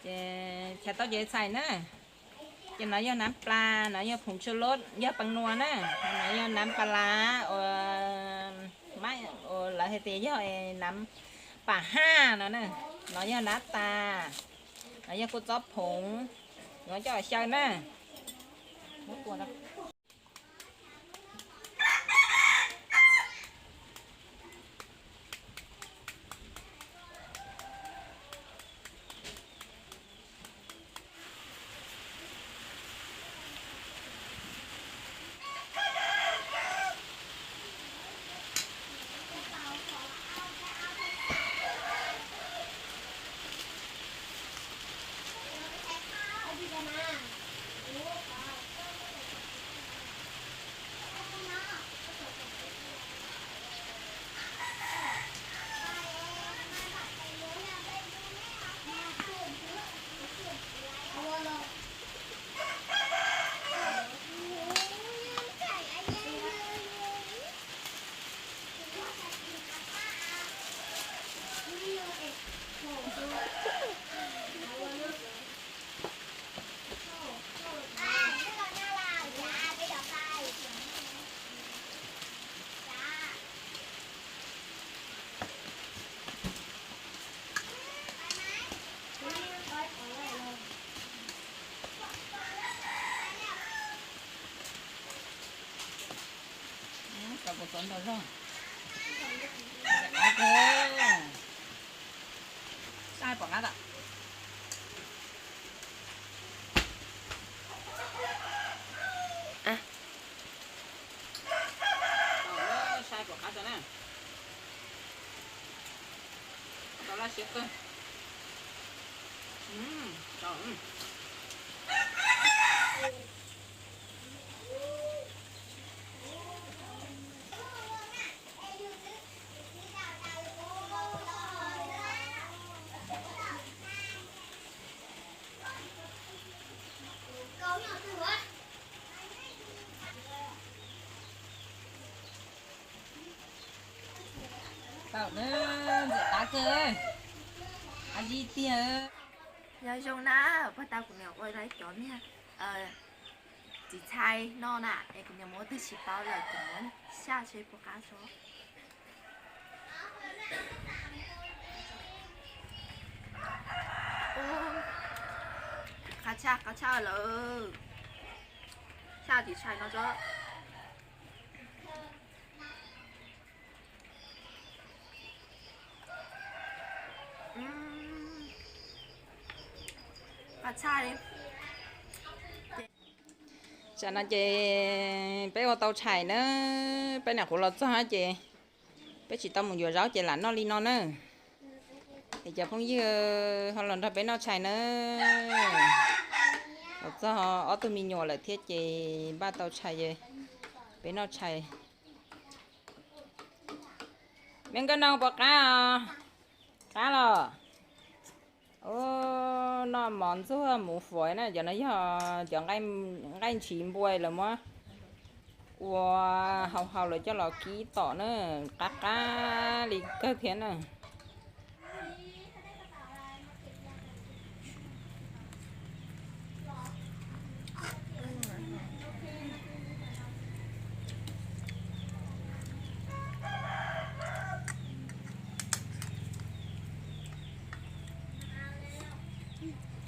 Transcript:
Ces chaw tau ces txhais na. Ces no yog nab plas, no yog phoov tshua lod, yog pees nua na. No yog nab pas las uas, lawv hais tias yog nab pas haj no na. No yog nab tas, no yog kua txob phoov, yuav coj xyaw na. Tau kuv txob ntau zog. Qab kawg. Saib pom qab tau. Saib pom qab tau na. Tau laj siab kawg. Tau na, ntxim qab kawg. Qab zib tiag. Nyob zoo na, puag ta kuv niam ua lawv cov niag txiv txhais no na, es kuv niam muab twg tsis paub lawm kuv muab xyaj seb puas qab tso. Qab tshaj, qab tshaj lawm. Xyaj txiv txhais no tso. Qab tshaj li. Tsam no ces peb ua tau tshais na, peb nyuam qhuav los txog ces peb tsis tau mus yuav zaub ces lam noj li no na. Es cov phooj ywg ho los nrog peb noj tshais na. Los txog ob tug me nyuam lawm thiab ces npaj tau tshais, peb noj tshais. Me nkauj no puas qab os? Qab los? Noj mov ntxuag mus fuav na, cov no yog cov nqaij ntshiv npua lawv muab ua hau hau lawv coj los kib tom na, qab qab li kawg thiab na.